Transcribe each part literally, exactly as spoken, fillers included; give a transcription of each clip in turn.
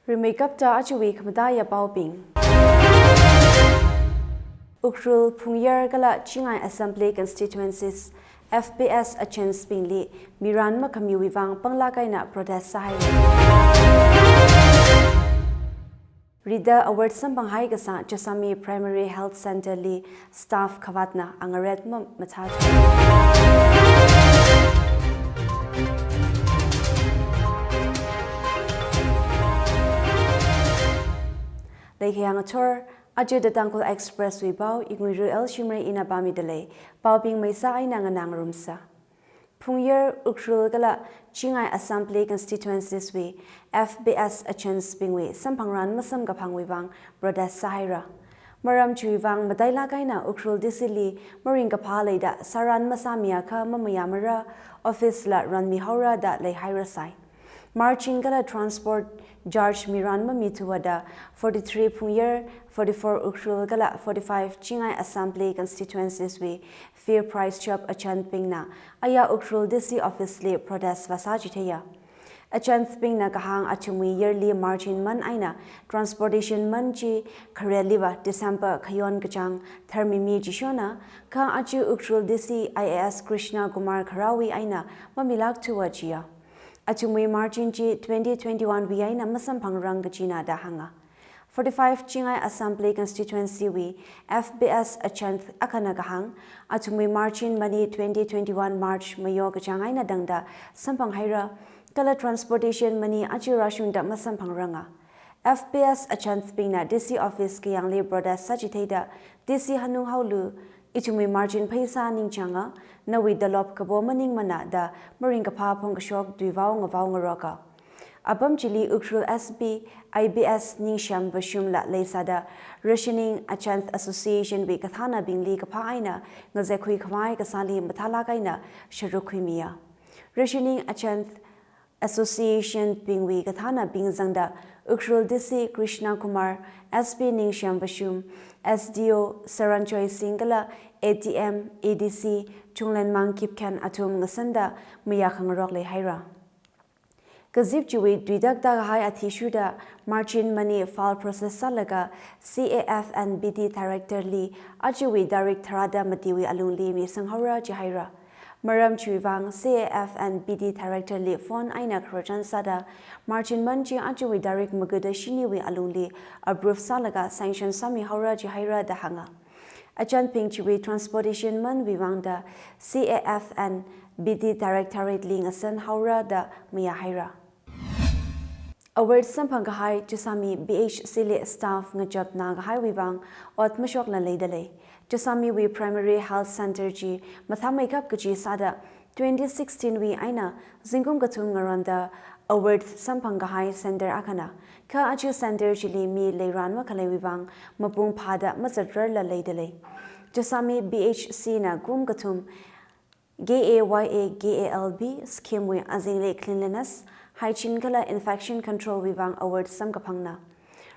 Rimeikapta ajawui khamataiya paobing. Ukhrul, Phungyar kala Chingai Assembly Constituencies F B S agents bingli miran makhamiwui vang panglāk eina protest sāhai. Rida award samphanghai kasā Chasami Primary Health Centre li staff khavātna angaret ma-, mathā. Leikayang athor, aja The Tangkhul Express wui pao, Inguiru L Shimray ina pāmida lei, paobing maisa eina nganā ngarumsa. Phungyar, Ukhrul kala Chingai Assembly Constituencies wui F B S agents bingwui samphangran masamkaphangwui vang protest sāhaira. Maram chiwui vang matailāk eina Ukhrul D C li maringkaphā leida sāran masāmiakha mamayāmara, office la ranmihaora da leihairasai. Marching kala transport charge miran mamithuwa da forty-three Phungyar, forty-four Ukhrul kala forty-five Chingai Assembly Constituencies wui Fair Price Shop agent bingna aya Ukhrul D C office li protest vāsā chitheiya. Agent bingna kahāng athumwui yearly margin man eina transportation man chi khareliva December khayon kachāng tharmimi chishona, kha aja Ukhrul D C I A S Krishna Kumar Kharao wui eina mamilākthuwa jiya. Athumwui margin chi twenty twenty-one wui eina masamphangrang kajina da hānga. Forty-five Chingai Assembly Constituency wui F B S agent akhana kahāng, athumwui margin mani twenty twenty-one March mayo kachāng eina tangda samphanghaira, kala transportation mani aja rāshungda masamphangranga. F B S agent bingna D C office kayāngli protest sāchitheida D C hanung haolu, ithumwui margin pheisā ningchānga, nawui talop kapo maningmana da maringkaphā phongkashok tuivao ngavao ngaroka. Apam chili Ukhrul S P, I B S Ningshem Vashum la leisāda Rationing Agent Association wui kathānabingli kaphā eina ngazeikhui khavai kasāli mathālāk eina sharuk khuimiya. Rationing Agent Association bingwui kathānabing zangda Ukhrul D C Krishna Kumar, S P Ningshem Vashum, S D O Saranjoy Singh kala A D M, A D C Chunglenmang Kipkhen athum ngasanda mayā khangarok leihaira. Kazip chiwui tuitakta kahai athishurda margin mani file process sālaga C A F and B D Director li ajawui tarik tharāda matiwui alungli misanghaora jihaira. Maram chiwui vang C A F and B D Director li phone eina khararchan sāda margin man chi ajawui tarik magada shiniwui alungli approve sālaga sanction sāmihaora jihaira da hānga. Agent bing chiwui transportation manwui vangda C A F and B D Directorate li ngasanhaora da mayāhaira. Award samphang kahai Chasami B H C li staff ngachapna kahaiwui vang ot mashokla leida lei. Chasamiwui Primary Health Center chi mathāmeikap kaji sāda twenty sixteen wui eina zingkum kathum ngaronda award samphang kahai center akhana. Kha aja center chili mi leiran makhaleiwui vang mapung phāda mazatrarla leida lei. Chasami B H C na kum kathum K A Y A K A L B scheme wui azingli cleanliness, hygiene kala infection control wui vang award samkaphangna.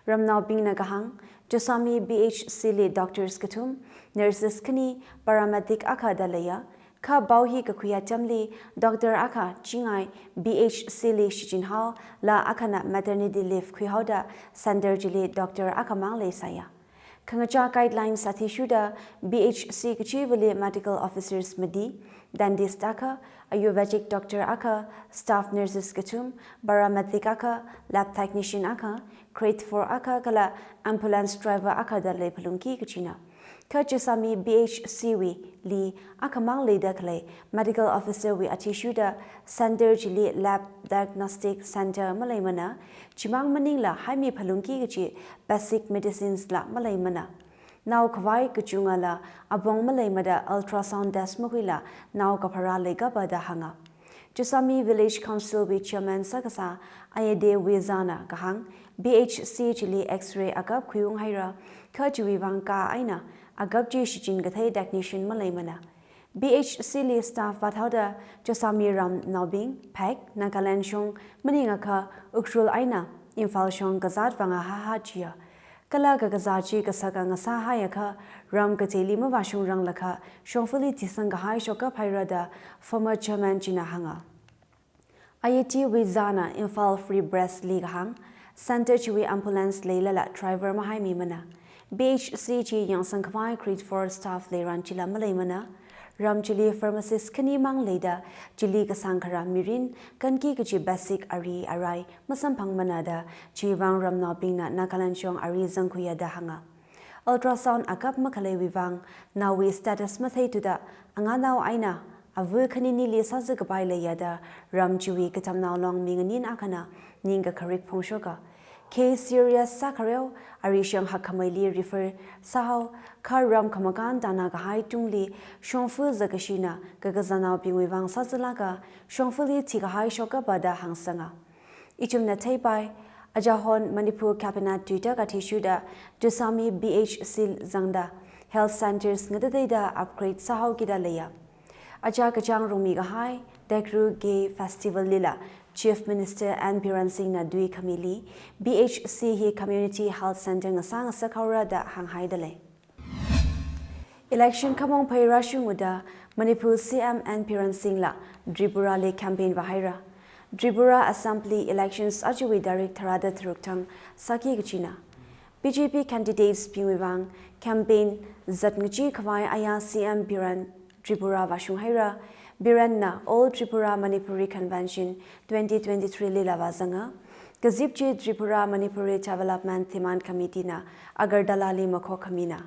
Ramnaobingna kahāng, Chasami B H C li doctors kathum, nurses khani, paramedic akha da leiya. Kha pao hi kakhui atamli doctor akha Chingai B H C li shichinhao, la akhana maternity leave khuihaoda center chili doctor akhamang leisāya. Khangachā guidelines athishurda B H C kachivali medical officers mati, dentist akha, Ayurvedic doctor akha, staff nurses kathum, paramedic akha, lab technician akha, grade four akha kala ambulance driver akha da leiphalungki kajina. Kha Chasami B H C wuili akhamang leida khalei medical officer wui athishurda center chili lab diagnostic center maleimana, chimang maningla haimi phalungki kaji basic medicines la maleimana. Nao khavai kachungala apong maleimada ultrasound test makhuila nao kapharā leikapa da hānga. Chasami Village Council wui chairman sākasā Ayade Wizana kahāng, B H C chili X-ray akap khuiunghaira, kha chiwui vang ka eina akap chi shichin kathei technician maleimana. B H C li staff vāthaoda Chasami ramnaobing, phek, Nagaland shong maningakha Ukhrul eina Imphal shong kazāt vāngahaha jiya. Kala kakazā chi kasaka ngasāhaiakha ram kateili mavāshungranglakha shongfali thisang kahai shokkaphaira da former chairman china hānga. Ayade Wizana Imphal Free Press li kahāng, Center chiwui ambulance leilala driver mahaimimana. B H C chi yangsang khavai grade four staff leiran chila maleimana. Ram chili pharmacist khanimang leida, chili kasang khara mirin, kanki kachi basic ari arai masamphangmana da, chiwuivang ramnaobingna Nagaland shong ari zangkhuiya da hānga. Ultrasound akap makhaleiwui vang, naowui status matheithuda, anganao eina ava khaninili sāzā kapai leiya da, ram chiwui katamnao long mi nganin akhana ningkakharik phongshoka. Case serious sākhareo, arishang hakkhameili refer sāhao, kha ram khamakan tāna kahai tungli, shongfa zakashina kakazānaobingwui vang sāzālaga, shongfali thikahai shokapa da hāngsanga. Ithumna theipai, achahon Manipur Cabinet Twitter athishurda Dusami B H C zangda health centers ngatateida upgrade sāhaokida leiya. Aja kachāng rungmi kahai Dekru Gay Festival lila Chief Minister N Biren Singh na tui khamili B H C hi Community Health Center ngasā ngasakhaora da hānghaida lei. Election khamong phei rāshunguda Manipur C M N Biren Singh la Tripura li campaign vāhaira. Tripura Assembly elections ajawui tarik tharāda tharuk thang sāki kachina. B J P candidates bingwui vang campaign zat ngachi khavai aya C M Biren Tripura vāshunghaira. Biren na All Tripura Manipuri Convention twenty twenty-three lila vāzanga. Kazip chi Tripura Manipuri Development Demand Committee na Agartala li makhok khamina.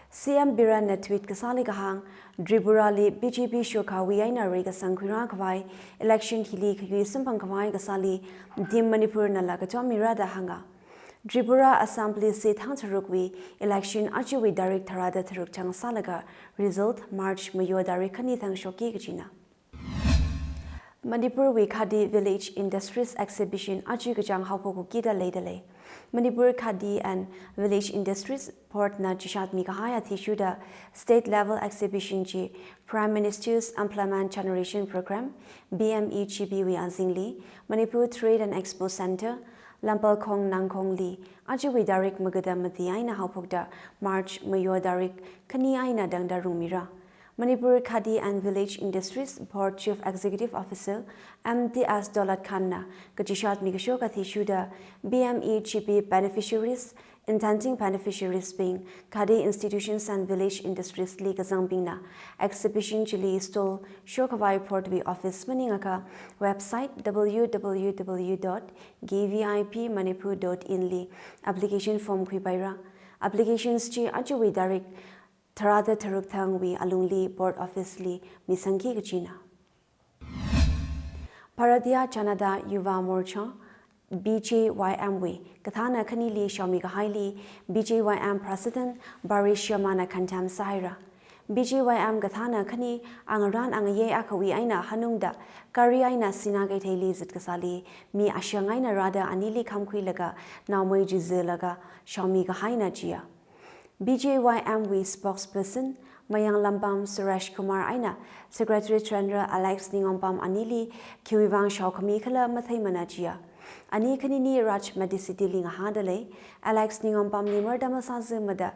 C M Biren na tweet kasāli kahāng, Tripura li B J P shokhawui eina reikasang khuirā khavai, election hili khayui samphang khavai kasāli, Team Manipur nala kachom mira da hānga. Tripura Assembly seat hangtharukwui election ajawui tarik tharāda tharuk thang sālaga result March mayo tarik khani thang shokki kachina. Manipur wui Khadi Village Industries Exhibition aja kachāng haophokki da leida lei. Manipur Khadi and Village Industries Board na chishatmi kahai athishurda state level exhibition chi Prime Minister's Employment Generation Programme, P M E G P wui azingli, Manipur Trade and Expo Centre, Lampalkhong Nangkhong li, ajawui tarik magada mati eina haophokda March mayo tarik khani eina tangda rungmira. Manipur Khadi and Village Industries Board Chief Executive Officer M T S Daulat Khan na kachishatmi kashok athishurda P M E G P beneficiaries, intending beneficiaries bing, Khadi institutions and village industries li kazangbingna exhibition chili stall shokhavai board wui office maningakha website W W W dot K V I P Manipur dot in li application form khuipaira. Applications chi ajawui tarik tharāda tharuk thangwui alungli board office li misangki kachina. Bharatiya Janata Yuva Morcha, B J Y M wui kathāna khanili shaomi kahaili B J Y M President Barish Sharma na khantam sāhaira. B J Y M kathāna khani angarān angayei akhawui eina hanungda gari eina Sinakeithei li zat kasāli mi ashang eina rāda anili khamkhuilaga naomei chizilaga shaomi kahaina chiya. B J Y M wui spokesperson Mayang Lampam Suresh Kumar eina Secretary General Alex Ningompam anili khiwui vang shaokhami khala matheimana chiya. Ani khanini Raj Medicity li ngahāda lei, Alex Ningompam li murda masāzimada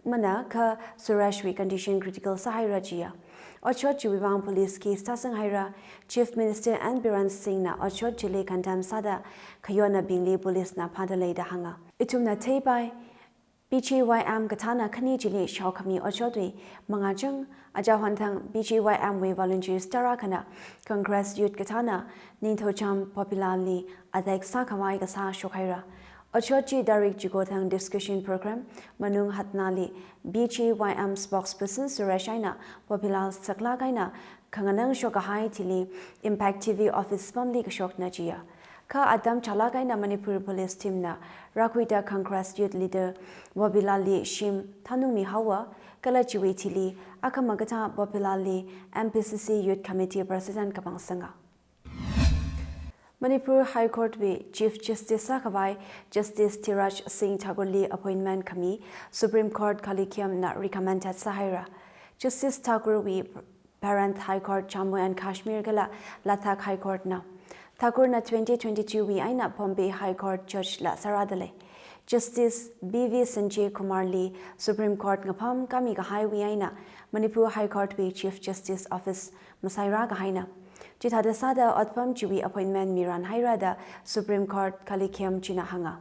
mana kha Suresh wui condition critical sāhaira chiya. Otshot chiwui vang police case tāsanghaira. Chief Minister N Biren Singh na otshot chili khantam sāda khayonabingli police na phāda lei da hānga. Ithumna theipai, B J Y M kathāna khani chili shaokhami otshotwui mangachang, aja hon thang B J Y M wui volunteers tarākhana Congress Youth kathāna Ningthoucham Bobila li attack sākhavai kasā shokhaira. Otshot chi tarik chiko thang discussion program manung hatnali B J Y M spokesperson Suresh eina Bobila saklāk eina khanganang shokkahai thili Impact T V office pamli kashokna chiya. Kha atam chālāk eina Manipur Police Team na rākhuida Congress Youth Leader Bobila li shim thanungmi haowa, kala chiwui thili akhama kathā Bobila li M P C C Youth Committee President kapangsanga. Manipur High Court wui Chief Justice sākhavai Justice Dhiraj Singh Thakur li appointment khami Supreme Court Collegium na recommended sāhaira. Justice Thakur wui parent High Court Jammu and Kashmir kala Ladakh High Court na. Thakur na twenty twenty-two wui eina Bombay High Court Judge la sārāda lei. Justice B V Sanjay Kumar li Supreme Court ngapam kami kahaiwui eina Manipur High Court wui Chief Justice Office masairā kahaina. Chithāda sāda otpam chiwui appointment miran haira da Supreme Court khalikhem china hānga.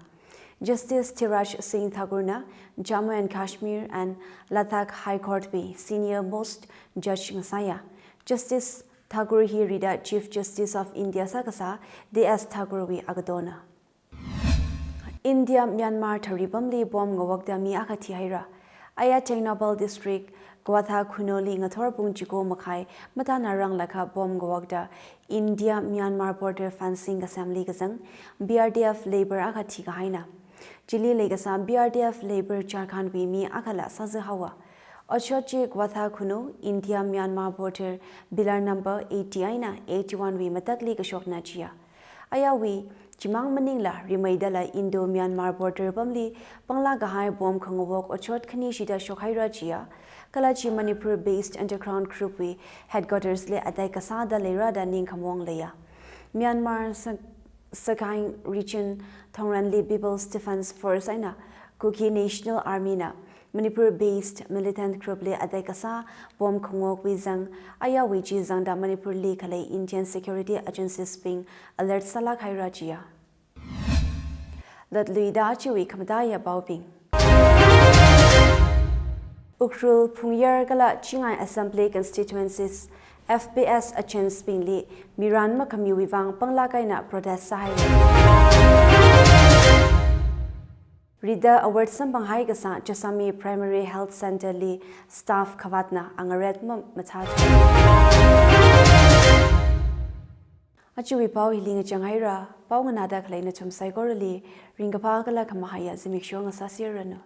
Justice Dhiraj Singh Thakurna Jammu and Kashmir and Ladakh High Court wui senior most judge ngasāya. Justice Thakur hi rida Chief Justice of India sākasā D S Thakur wui agatona. India Myanmar tharipamli bomb ngawakta mi akha thihaira. Aya Tengnoupal District, Gwatha Khuno li ngathor pung chiko makhai matāna ranglakha bomb ngawakta India Myanmar border fencing kasemli kazang B R D F labour akha thikahaina. Chili leikasā B R D F labour Jharkhand wui mi akhala sāzā haowa. Otshot chi Gwatha Khuno, India Myanmar border pillar number eighty eina eighty-one wui matakli kashokna chiya. Ayawui chimang maningla rimeidala Indo Myanmar border pamli panglāk kahai bomb khangawok otshot khani shida shokhaira chiya. Kala chi Manipur based underground group wui headquarters li attack kasāda leira da ningkhamaong leiya. Myanmar Sa-, Sagaing Region Thongranli People's Defence Force eina Kuki National Army na Manipur based militant group li attack kasā bomb khangawokwui zang, ayawui chi zangda Manipur li khalei Indian security agencies bing alert sālāk haira chiya. Latluida chiwui khamataiya paobing. Ukhrul, Phungyar kala Chingai Assembly Constituencies F P S agents bingli miran makhamiwui vang panglāk eina protest sāhai. Rida award samphang haikasā Chasami Primary Health Centre li staff khavātna angaret ma-, mathā. Achiwui pao hili ngachang haira, pao nganāda khalei nathum saikorali ringkaphā kala khamahaiya zimiksho ngasāserranu.